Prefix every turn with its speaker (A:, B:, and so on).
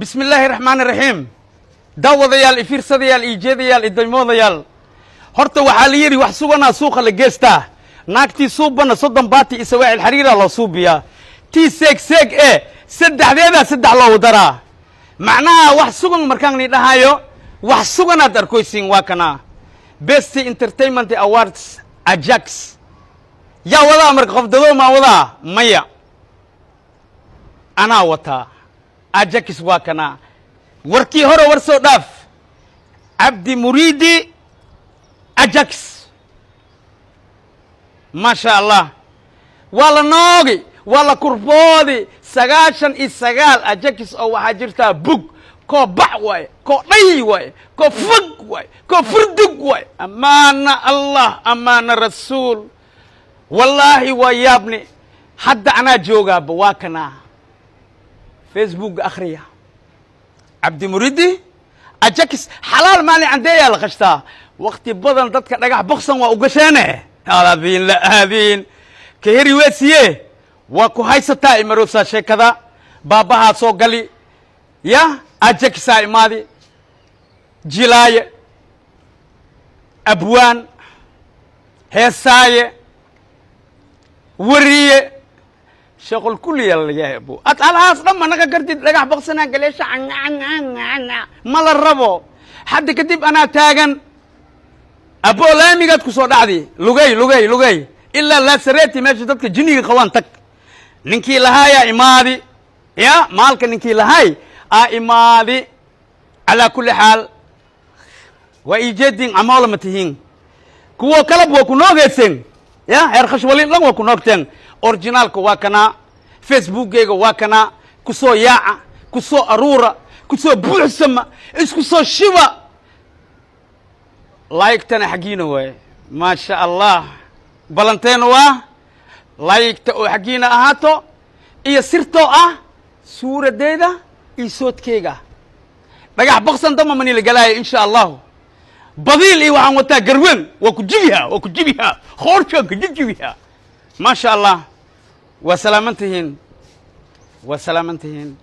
A: Bismi illaahi raxmaani raxiim. Daawadayaal, ifiirsadayaal, iijeedayaal, idaymoodayaal, horta waxaa la yidhi: wax suganaa suuqa la geestaa. Naagtii suubanna 30 baati iyo sawaacil xariiraa loo suubiyaa. Tii seeg seeg ee saddexdeedaa saddex loogu daraa. Macnaha wax sugan markaan ni dhahayo, wax suganaad arkoysiin. Waa kanaa Best Entertainment Awards Ajax. Yaa wadaa marka? Qof dadoo maa wadaa? Maya, anaa wataa. Ajax waa kanaa. Warkii hore war soo dhaaf. Cabdi Muriidi Ajax, maasha Allah, waa la noogi, waa la kurboodi. 99 Ajax oo waxaa jirtaa bug koo bac waaye, koo dhay waaye, koo fog waaye, koo furdug waaye. Amaana Allah, amaana rasuul, wallaahi waa yaabni. Hadda anaa joogaaba. Waa kanaa Facebook akhriya, Cabdi Muridi Ajax. Xalaal maalin candeeyaa la qashtaa. Wakti badan dadka dhagax boksan waa ugasheene. Aadiin la aadiin ka heri weesiye, waa ku haysataa imaroosaa sheekada. Baabbahaa soo gali ya Ajaxaa imaadi, jilaaye, abwaan, heesaaye, wariye, shaqol kulliya lagayahay. Abu ad alhaas dhan ma naga kartid. Dhagax boksanaa galeesha ma la rabo. Hadda kadib anaa taagan. Abo, laamigaad ku soo dhacdi. Lugay, lugay, lugay ilaa Laasareti, meesha dadka jinniga qabaan tag. Ninkii lahaayaa imaadi ya maalka, ninkii lahaay aa imaadi. Calaa kulli xaal, waa iijeedin camoola ma tihiin. Kuwo kalab waa ku noogeyseen ya heer khashwalin dhan waa ku noogteen. Originaalka waa kanaa, Facebookgayga waa kanaa. Ku soo yaaca, ku soo aruura, ku soo buuxsama, isku soo shiba. Laayigtana xaggiina waaye, maasha Allah. Balanteena waa laayigta oo xaggiina ahaato iyo sirtoo ah suuradeyda iyo soodkeyga. Dhagax baksan dama mani la galaayo, insha Allahu. Badiil iyo waxaan wataa garwen. Waa ku jibihaa, waa ku jibihaa, khoorkaan ka jijibihaa. Maasha Allah, waa salaaman tihiin, waa salaaman tihiin.